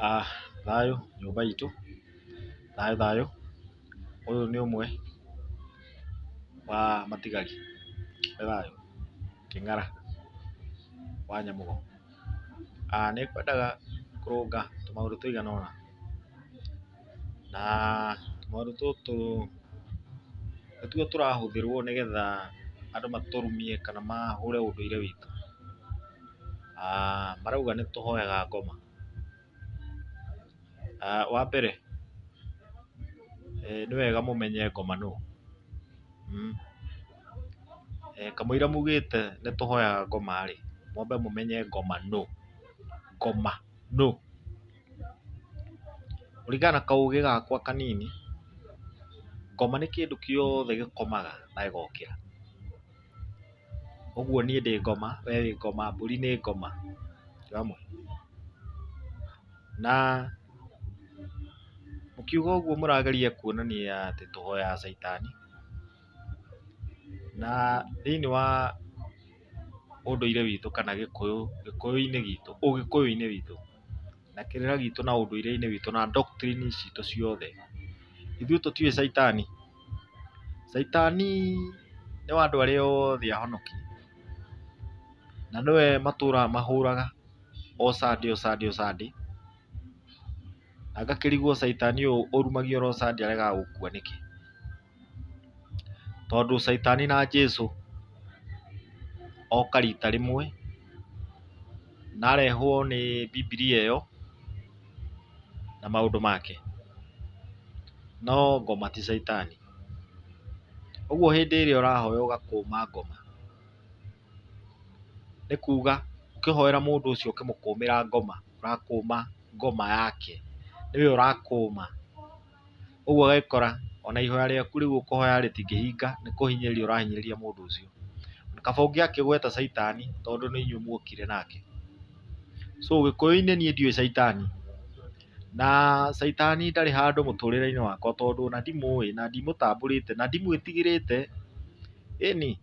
Thayũ nyũmba itũ, thayũ thayũ, ũyũ nĩ ũmwe wa matigari, nĩ thayũ, kĩng'ara wa Nyamũgo. Nĩ ngwendaga kũrũnga tũmaũndũ tũigana ũna, na tũmaũndũ tũtũ nĩtuo tũrahũthĩrwo nĩgetha andũ matũrumie kana mahũre ũndũire witũ. Marauga nĩ tũhoyaga ngoma. Wa mbere nĩ wega mũmenye ngoma nũ. Kamũira mugĩte nĩ tũhoyaga ngoma rĩ, mwambe mũmenye ngoma nũ, ngoma nũ. Kũringana na kaũgĩ gakwa kanini, ngoma nĩ kĩndũ kĩothe gĩkomaga na gĩgokĩra. Ũguo niĩ ndĩ ngoma, we wĩ ngoma, mbũri nĩ ngoma, twĩ hamwe? Na mũkiuga ũguo mũrageria kuonania atĩ tũhoyaga caitani, na thĩiniĩ wa ũndũire witũ kana gĩkũyũ, gĩkũyũ-inĩ gitũ, ũgĩkũyũ-inĩ witũ, na kĩrĩra gitũ na ũndũire-inĩ witũ na doctrine citũ ciothe, ithuĩ tũtiũĩ caitani. Caitani nĩ wa andũ arĩa othe ahonokie, na nĩwe matũraga mahũraga o Sunday o Sunday o Sunday, na ngakĩrigwo caitani ũyũ ũrumagio oro Sunday aregaga gũkua nĩkĩ? Tondũ caitani na Jesũ oka rita rĩmwe, na arehwo nĩ Bibilia ĩyo na maũndũ make, no ngoma ti caitani. Ũguo hĩndĩ ĩrĩa ũrahoya ũgakũma ngoma, nĩ kuga ũkĩhoera mũndũ ũcio ũkĩmũkũmĩra ngoma, ũrakũma ngoma yake, nĩwe ũrakũma. Ũguo ũgagĩkora ona ihoya rĩaku rĩu ũkũhoya rĩtingĩhinga, nĩ kũhinyĩrĩria ũrahinyĩrĩria mũndũ ũcio. Kaba ũngĩakĩgweta caitani tondũ nĩ inyuĩ muokire nake. So gĩkũyũ-inĩ niĩ ndiũĩ caitani, na caitani ndarĩ handũ mũtũrĩre-inĩ wakwa tondũ ona ndimũĩ na ndimũtambũrĩte na ndimwĩtigĩrĩte, ĩni,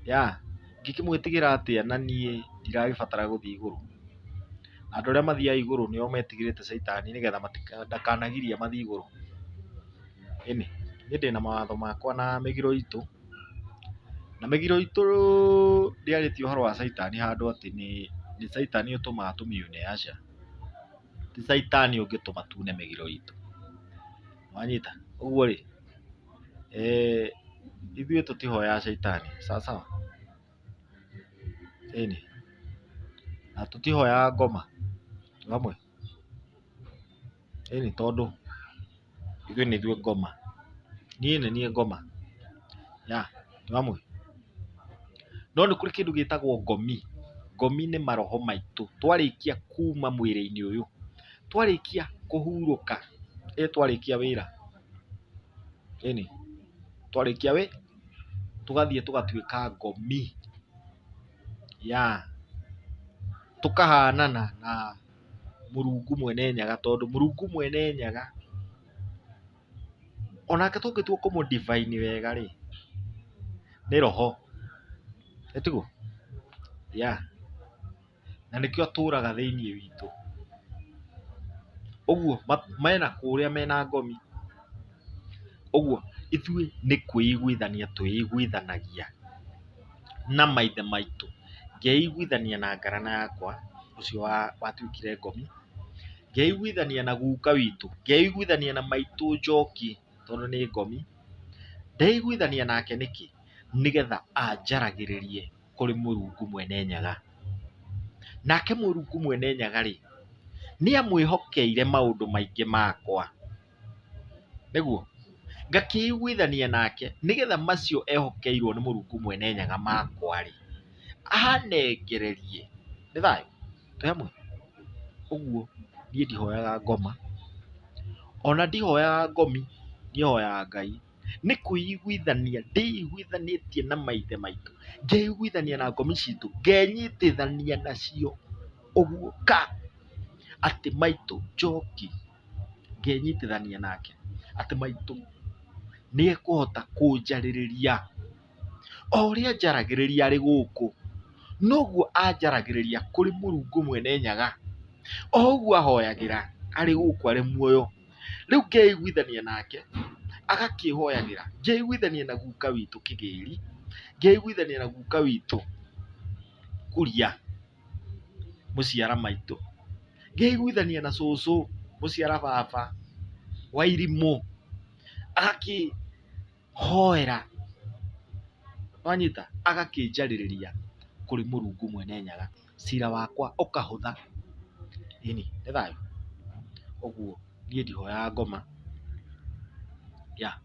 yeah, ingĩkĩmwĩtigĩra atĩa na niĩ ndiragĩbatara gũthiĩ igũrũ. Andũ arĩa mathiaga igũrũ nĩo metigĩrĩte caitani nĩgetha ndakanagirie mathiĩ igũrũ. Ĩni, niĩ ndĩna mawatho makwa na mĩgiro itũ, na mĩgiro itũ ndĩarĩtie ũhoro wa caitani handũ atĩ nĩ caitani ũtũmaga tũmĩune, aca. Ti caitani ũngĩtũma tune mĩgiro itũ, nĩwanyita? Ũguo rĩ, ithuĩ tũtihoyaga caitani, sawa sawa? Ĩni, na tũtihoyaga ngoma, twĩ hamwe? Ĩni tondũ ithuĩ nĩ ithuĩ ngoma, niĩ nĩ niĩ ngoma, yeah, twĩ hamwe? No nĩ kũrĩ kĩndũ gĩtagwo ngomi, ngomi nĩ maroho maitũ twarĩkia kuma mwĩrĩ-inĩ ũyũ, twarĩkia kũhurũka, ĩ twarĩkia wĩra, ĩni, twarĩkia wĩ, tũgathiĩ tũgatuĩka ngomi, yeah, tũkahanana na Mũrungu mwene Nyaga tondũ Mũrungu mwene Nyaga onake tũngĩtua kũmũ define wega rĩ, nĩ roho, ĩ tiguo? Yeah, na nĩkĩo atũraga thĩiniĩ witũ. Ũguo mena kũrĩa mena ngomi, ũguo ithuĩ nĩ kwĩiguithania twĩiguithanagia na maithe maitũ, ngeiguithania na ngarana yakwa ũcio watuĩkire ngomi, ngeiguithania na guka witũ, ngeiguithania na maitũ Njoki tondũ nĩ ngomi, ndeiguithania nake nĩkĩ? Nĩgetha anjaragĩrĩrie kũrĩ Mũrungu mwene Nyaga. Nake Mũrungu mwene Nyaga rĩ, nĩ amwĩhokeire maũndũ maingĩ makwa, nĩguo ngakĩiguithania nake nĩgetha macio ehokeirwo nĩ Mũrungu mwene Nyaga makwa rĩ, anengererie. Nĩ thayũ? Twĩ hamwe? Ũguo niĩ ndihoyaga ngoma, ona ndihoyaga ngomi, niĩ hoyaga Ngai. Nĩ kwĩiguithania ndĩiguithanĩtie na maithe maitũ, ngeiguithania na ngomi citũ, ngenyitithania nacio ũguo ka atĩ maitũ Njoki ngenyitithania nake atĩ maitũ nĩ ekũhota kũnjarĩrĩria o ũrĩa anjaragĩrĩria arĩ gũkũ, noguo anjaragĩrĩria kũrĩ Mũrungu mwene Nyaga, o ũguo ahoyagĩra. Arĩ gũkũ arĩ muoyo. Rĩu ngeiguithania nake, agakĩhoyagĩra, ngeiguithania na guka witũ Kĩgĩri, ngeiguithania na guka witũ Kuria, mũciara maitũ, ngeiguithania na cũcũ mũciara baba Wairimũ, agakĩhoera, wanyita, agakĩnjarĩrĩria kũrĩ Mũrungu Mwene Nyaga, cira wakwa ũkahũtha. Ĩni, nĩ thayũ. Ũguo niĩ ndihoyaga ngoma ya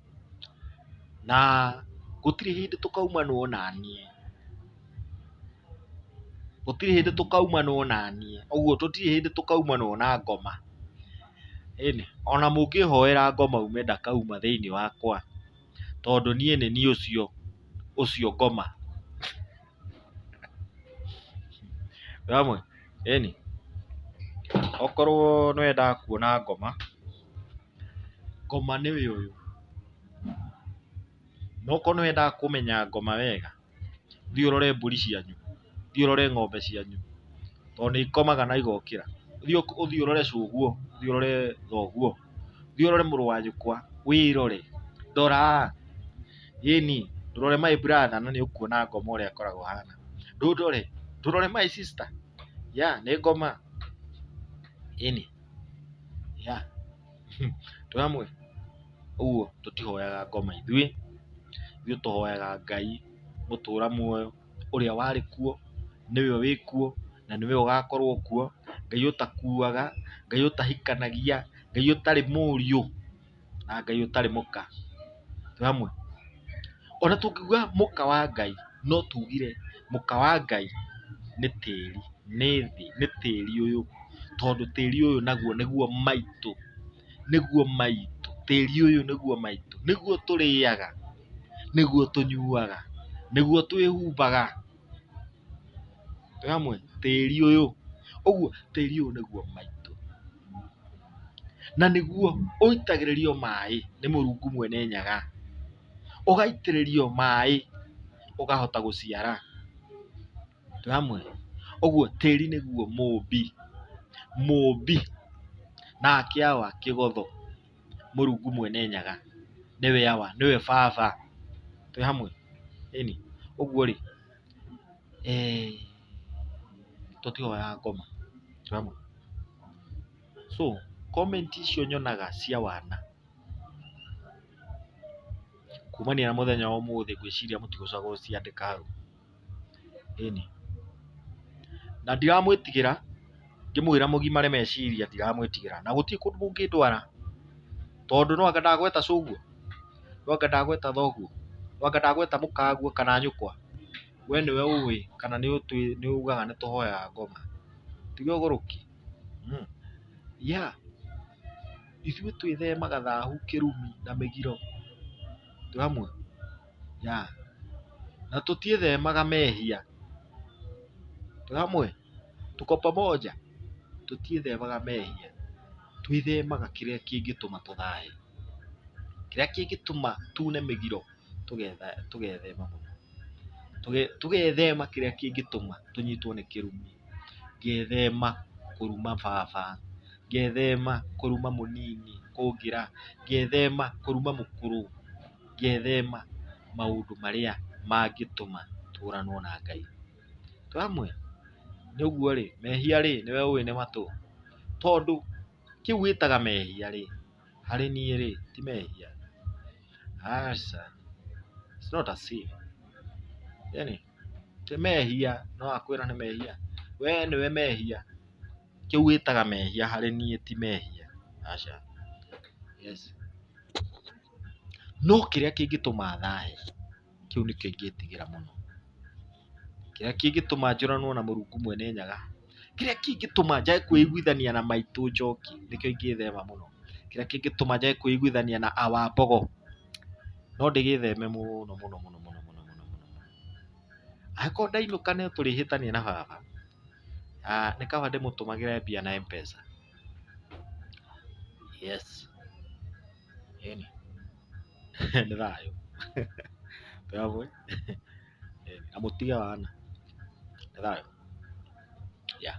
na gũtirĩ hĩndĩ tũkaumanwo naniĩ, gũtirĩ hĩndĩ tũkaumanwo naniĩ, ũguo tũtirĩ hĩndĩ tũkaumanwo na ngoma. Ĩni, ona mũngĩhoera ngoma ume ndakauma thĩinĩ wakwa, tondũ niĩ nĩ niĩ ũcio ũcio ngoma. Hamwe, ĩni, okorwo nĩ wendaga kuona ngoma, ngoma nĩwe ũyũ. No okorwo nĩ wendaga kũmenya ngoma wega, thiĩ ũrore mbũri cianyu, thiĩ ũrore ng'ombe cianyu, tondũ nĩ ikomaga na igokĩra. Ũthiĩ ũrore cũguo, ũthiĩ ũrore thoguo, thiĩ ũrore mũrũ wa nyũkwa, wĩrore, ndora, ĩni, ndũrore my brother na nĩ ũkuona ngoma ũrĩa akoragwo ahana. Ndũndore, ndũrore my sister, yeah, nĩ ngoma, ĩni, yeah, twĩ hamwe? Ũguo tũtihoyaga ngoma ithuĩ, ithuĩ tũhoyaga Ngai mũtũra muoyo, ũrĩa warĩ kuo, nĩwe wĩ kuo, na nĩwe ũgakorwo kuo, Ngai ũtakuaga, Ngai ũtahikanagia, Ngai ũtarĩ mũriũ, na Ngai ũtarĩ mũka. Twĩ hamwe? Ona tũngiuga mũka wa Ngai, no tugire mũka wa Ngai nĩ tĩri, nĩ thĩ, nĩ tĩri ũyũ, tondũ tĩri ũyũ naguo nĩguo maitũ, nĩguo maitũ, tĩri ũyũ nĩguo maitũ, nĩguo tũrĩaga, nĩguo tũnyuaga, nĩguo twĩhumbaga. Twĩ hamwe? Tĩri ũyũ, ũguo tĩri ũyũ nĩguo maitũ, na nĩguo ũitagĩrĩrio maĩ nĩ Mũrungu mwene Nyaga, ũgaitĩrĩrio maĩ ũkahota gũciara. Twĩ hamwe? Ũguo tĩri nĩguo mũmbi, mũmbi nake awa kĩgotho Mũrungu mwene Nyaga nĩwe awa, nĩwe baba. Twĩ hamwe? Ĩni, ũguo rĩ, tũtihoyaga ngoma. Twĩ hamwe? So, comment icio nyonaga cia wana, kumania na mũthenya wa ũmũthĩ ngwĩciria mũtigũcoka gũciandĩka hau. Ĩni, na ndiramwĩtigĩra, ngĩmwĩra mũgimare meciria ndiramwĩtigĩra, na gũtirĩ kũndũ mũngĩndwara, tondũ no anga ndagweta cũguo, no anga ndagweta thoguo, no anga ndagweta mũkaguo kana nyũkwa, we nĩwe ũĩ kana nĩ ugaga nĩ tũhoyaga ngoma, tiga ũgũrũki. Yeah, ithuĩ twĩthemaga thahu, kĩrumi na mĩgiro, twĩ hamwe? Yeah, na tũtiĩthemaga mehia, twĩ hamwe? Tuko pamoja? Tũtiĩthemaga mehia, twĩthemaga kĩrĩa kĩngĩtũma tũthahe, kĩrĩa kĩngĩtũma tune mĩgiro tũgethema mũno, tũgethema kĩrĩa kĩngĩtũma tũnyitwo nĩ kĩrumi, ngethema kũruma baba, ngethema kũruma mũnini kũngĩra, ngethema kũruma mũkũrũ, ngethema maũndũ marĩa mangĩtũma tũranwo na Ngai. Twĩ hamwe? Nĩ ũguo rĩ, mehia rĩ, nĩwe ũĩ nĩ matũ, tondũ kĩu wĩtaga mehia rĩ, harĩ niĩ rĩ, ti mehia. Aca, it's not a sin. Yani, ti mehia, no akwĩra nĩ mehia, we nĩwe mehia, kĩu wĩtaga mehia harĩ niĩ ti mehia, aca. Yes. No kĩrĩa kĩngĩtũma thahe, kĩu nĩkĩo ingĩtigĩra mũno. Kĩrĩa kĩngĩtũma njũranwo na Mũrungu mwene Nyaga, kĩrĩa kĩngĩtũma njage kwĩiguithania na maitũ Njoki, nĩkĩo ingĩthema mũno. Kĩrĩa kĩngĩtũma njage kwĩiguithania na awa Mbogo, no ndĩgĩtheme mũno mũno mũno mũno mũno mũno mũno. Angĩkorwo ndainũka no tũrĩhĩtania na baba, nĩ kaba ndĩmũtũmagĩre mbia na M-Pesa. Yes. Ĩni. Nĩ thayũ. Twĩ hamwe? Na mũtige wana. Nĩ thayũ. Yeah.